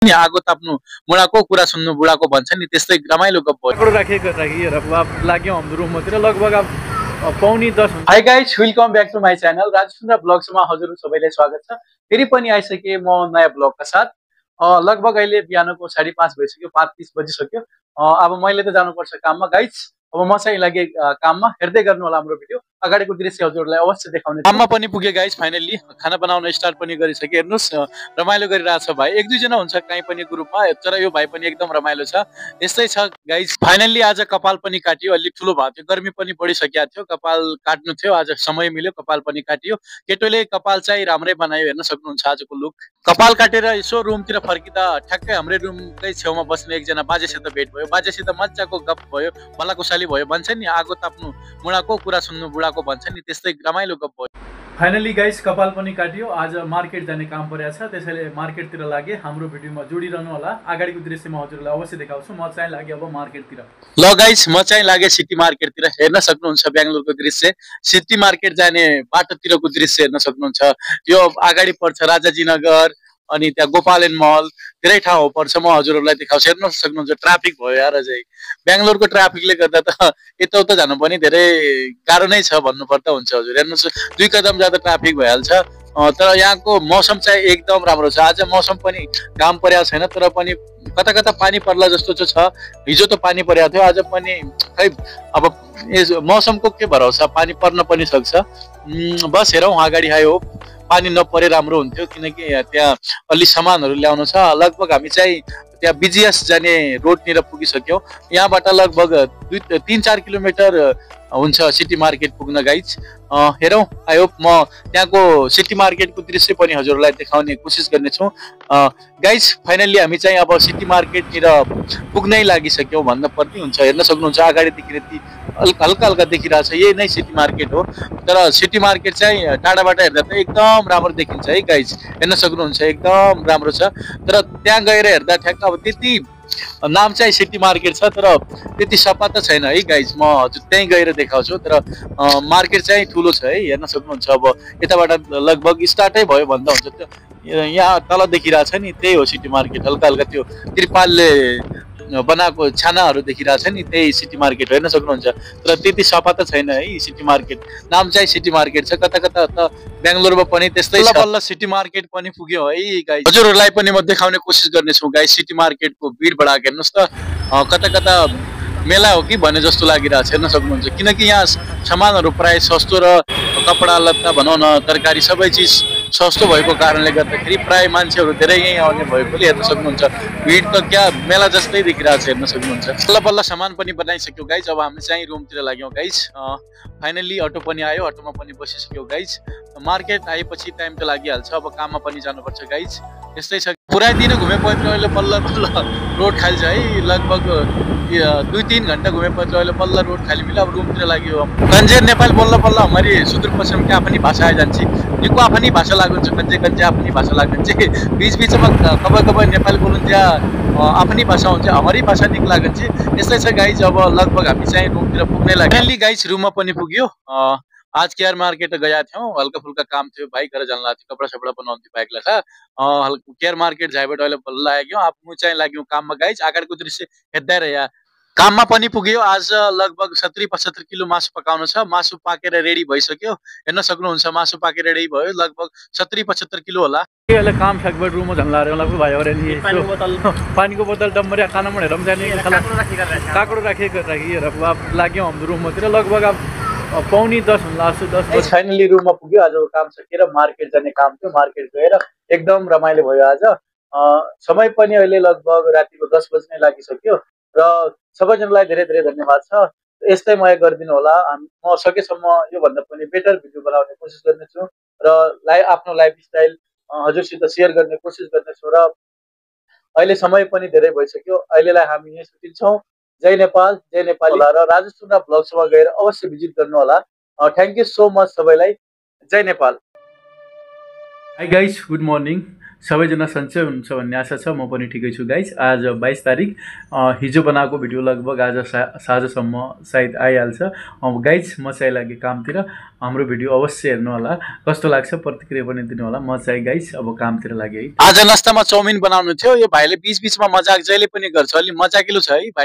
नि आगो ताप्नु मुडाको कुरा सुन्नु बुढाको भन्छ नि त्यस्तै रमाइलो गफ भयो लाग्यो हाम्रो रुमतिर लगभग अब पौनी 10 हुन्छ। Hi guys welcome back to my channel Rajsundra ब्लग्समा हजुर सबैलाई स्वागत छ। फेरि पनि आइसके म नयाँ ब्लगका साथ। लगभग अहिले बिहानको 5:30 भइसक्यो, 5:30 बजिसक्यो। अब मैले त जानुपर्छ काममा गाइज। अब म चाहिँ लागे काममा, हेर्दै गर्नु होला हाम्रो भिडियो। अगाडिको दृश्य हजुरलाई अवश्य देखाउने। काममा पनि पुगे गाइज, फाइनल्ली खाना बनाउन स्टार्ट पनि गरिसके। हेर्नुहोस् रमाइलो गरिरहेछ भाइ, एक दुईजना हुन्छ कहीँ पनि ग्रुपमा, तर यो भाइ पनि एकदम रमाइलो छ। यस्तै छ गाइज। फाइनल्ली आज कपाल पनि काटियो, अलिक ठुलो भएको थियो, गर्मी पनि बढिसकेको थियो, कपाल काट्नु थियो, आज समय मिल्यो कपाल पनि काटियो। केटोले कपाल चाहिँ राम्रै बनायो, हेर्न सक्नुहुन्छ आजको लुक। कपाल काटेर यसो रुमतिर फर्किँदा ठ्याक्कै हाम्रै रुमकै छेउमा बस्ने एकजना बाजेसित भेट भयो। बाजेसित मजाको गफ भयो, भलाकुसाली भयो, भन्छ नि आगो ताप्नु मुडाको कुरा सुन्नु बुढाको भन्छ नि त्यस्तै रमाइलो गफ भयो। फाइनली गाइस कपाल पनि काटियो, आज मार्केट जाने काम परेको छ, त्यसैले मार्केटतिर लागे। हाम्रो भिडियोमा जोडिरहनु होला, अगाडिको दृश्यमा हजुरलाई अवश्य देखाउँछु। म चाहिँ लागे अब मार्केटतिर। ल गाइस म चाहिँ लागे सिटी मार्केटतिर। हेर्न सक्नुहुन्छ बेंगलोरको दृश्य, सिटी मार्केट जाने बाटोतिरको दृश्य हेर्न सक्नुहुन्छ। यो अगाडि पर्छ राजाजी नगर, अनि त्यहाँ गोपालन मल, धेरै ठाउँ पर्छ। म हजुरहरूलाई देखाउँछु, हेर्न सक्नुहुन्छ। ट्राफिक भयो यार, अझै बेंगलोरको ट्राफिकले गर्दा त यताउता जानु पनि धेरै गाह्रो नै छ भन्नुपर्दा हुन्छ हजुर। हेर्नुहोस् 2 कदम जाँदा ट्राफिक भइहाल्छ। तर यहाँको मौसम चाहिँ एकदम राम्रो छ। आज मौसम पनि घाम परेको छैन, तर पनि कता कता पानी पर्ला जस्तो चाहिँ छ। हिजो त पानी परेको थियो, आज पनि खै अब मौसमको के भरोसा, पानी पर्न पनि सक्छ। बस हेरौँ अगाडि आयो, पानी नपरे राम्रो हुन्थ्यो, किनकि त्यहाँ अलि सामानहरू ल्याउनु छ। लगभग हामी चाहिँ त्यहाँ बिजिएस जाने रोडतिर पुगिसक्यौँ। यहाँबाट लगभग 3-4 किलोमिटर हुन्छ सिटी मार्केट पुग्न गाइज। हेरौँ, आई होप म त्यहाँको सिटी मार्केटको दृश्य पनि हजुरहरूलाई देखाउने कोसिस गर्नेछु। गाइज फाइनल्ली हामी चाहिँ अब सिटी मार्केटतिर पुग्नै लागिसक्यौँ भन्न पर्ने हुन्छ। हेर्न सक्नुहुन्छ अगाडिदेखि यति हल्का हल्का देखिरहेछ, यही नै सिटी मार्केट हो। तर सिटी मार्केट चाहिँ टाढाबाट हेर्दा त एकदम राम्रो देखिन्छ है गाइज, हेर्न सक्नुहुन्छ एकदम राम्रो छ। तर त्यहाँ गएर हेर्दा ठ्याक्क अब त्यति नाम चाहिँ सिटी मार्केट छ, तर त्यति सफा त छैन है गाइज। म हजुर त्यहीँ गएर देखाउँछु। तर मार्केट चाहिँ ठुलो छ है, हेर्न सक्नुहुन्छ। अब यताबाट लगभग स्टार्टै भयो भन्दा हुन्छ। त्यो यहाँ तल देखिरहेछ नि, त्यही हो सिटी मार्केट। हल्का हल्का त्यो त्रिपालले बनाएको छानाहरू देखिरहेछ नि, त्यही सिटी मार्केट हेर्न सक्नुहुन्छ। तर त्यति सफा त छैन है सिटी मार्केट, नाम चाहिँ सिटी मार्केट छ। कता कता त बेंगलोरमा पनि त्यस्तै छ। बल्ल सिटी मार्केट पनि पुग्यो है गाइस। हजुरहरूलाई पनि म देखाउने कोसिस गर्नेछु गाइस। सिटी मार्केटको भिड बढाएको हेर्नुहोस् त, कता कता मेला हो कि भने जस्तो लागिरहेछ, हेर्न सक्नुहुन्छ। किनकि यहाँ सामानहरू प्राय सस्तो र कपडा लत्ता भनौँ न, तरकारी सबै चिज सस्तो भएको कारणले गर्दाखेरि प्राय मान्छेहरू धेरै यहीँ आउने भएकोले हेर्न सक्नुहुन्छ। भिड त क्या मेला जस्तै देखिरहेछ, हेर्न सक्नुहुन्छ। बल्ल बल्ल सामान पनि बनाइसक्यो गाइज। अब हामी चाहिँ रुमतिर लाग्यौँ गाइज। फाइनल्ली अटो पनि आयो, अटोमा पनि बसिसक्यो गाइज। मार्केट आएपछि टाइम त लागिहाल्छ, अब काममा पनि जानुपर्छ गाइज। यस्तै छ, पुरै दिन घुमेपछि अहिले बल्ल बल्ल रोड खाली छ है। लगभग 2-3 घन्टा घुमेपछि अहिले बल्ल रोड खाली मिल्यो। अब रुमतिर लाग्यो। कन्जेर नेपाल बल्ल बल्ल हमारी सुदूरपश्चिम क्या अपनी भाषा आइजान्छ, निको आफ्नै भाषा लाग्छ। कन्जे कन्जे आफ्नै भाषा लाग्छ, बीच बीचमा कबै कबै नेपाली बोल्नु त्यहाँ आफ्नै भाषा हुन्छ, हाम्रै भाषा निक लाग्छ। यस्तै छ गाइज। अब लगभग हामी चाहिँ रुमतिर पुग्नै लाग्यो। फाइनल्ली गाइज रुममा पनि पुग्यो। आज केयर मार्केट गया थियौँ, हल्का फुल्का काम थियो, बाइक घर जान लाग्थ्यो, कपडा सपडा बनाउनु थियो बाइकलाई था। केयर मार्केट जाइबाट अहिले बल्ल लाग्यो। अब म चाहिँ लाग्यौँ काममा गाइज। अगाडिको दृश्य हेर्दै रह्या। काममा पनि पुग्यो। आज लगभग 70-75 किलो मासु पकाउनु छ। मासु पाकेर रेडी भइसक्यो, हेर्न सक्नुहुन्छ। मासु पाकेर रेडी भयो, लगभग 70-75 किलो होला। अहिले काम सक्बाट रुममा झन्ला होला भाइ अरे नि। पानीको बोतल डम्बरिया खाना पनि हेरौँ जाने, काकडो राखेको अब लाग्यो हाम्रो रुमतिर। लगभग अब पौनी 10 होला, 10 बजे फाइनली रुममा पुग्यो। आज काम सकेर मार्केट जाने काम थियो, मार्केट गएर एकदम रमाइलो भयो आज। समय पनि अहिले लगभग रातिको 10 बज्नै लागिसक्यो र सबैजनालाई धेरै धेरै धन्यवाद छ। यस्तै माया गरिदिनु होला। म सकेसम्म योभन्दा पनि बेटर भिडियो बनाउने कोसिस गर्नेछु र आफ्नो लाइफस्टाइल हजुरसित सेयर गर्ने कोसिस गर्नेछु। र अहिले समय पनि धेरै भइसक्यो, अहिलेलाई हामी यहीँ छुट्टिन्छौँ। जय नेपाल, जय नेपाली। र राजसुन्द्रा ब्लग्समा गएर अवश्य भिजिट गर्नु होला। थ्याङ्क यू सो मच सबैलाई। जय Nepal. Hi guys, good morning. सबैजना सन्चै हुनुहुन्छ भन्ने आशा छ। म पनि ठिकै छु गाइज। आज 22 तारिक हिजो बनाएको भिडियो लगभग आज साँझसम्म सायद आइहाल्छ। अब गाइज म चाहिँ लागेँ कामतिर। हाम्रो भिडियो अवश्य हेर्नु होला, कस्तो लाग्छ प्रतिक्रिया पनि दिनु होला। म चाहिँ गाइज अब कामतिर लागेँ है। आज नास्तामा चाउमिन बनाउनु थियो। यो भाइले बीच बीचमा मजाक जहिले पनि गर्छ, अलि मजाकिलो छ है भाइ।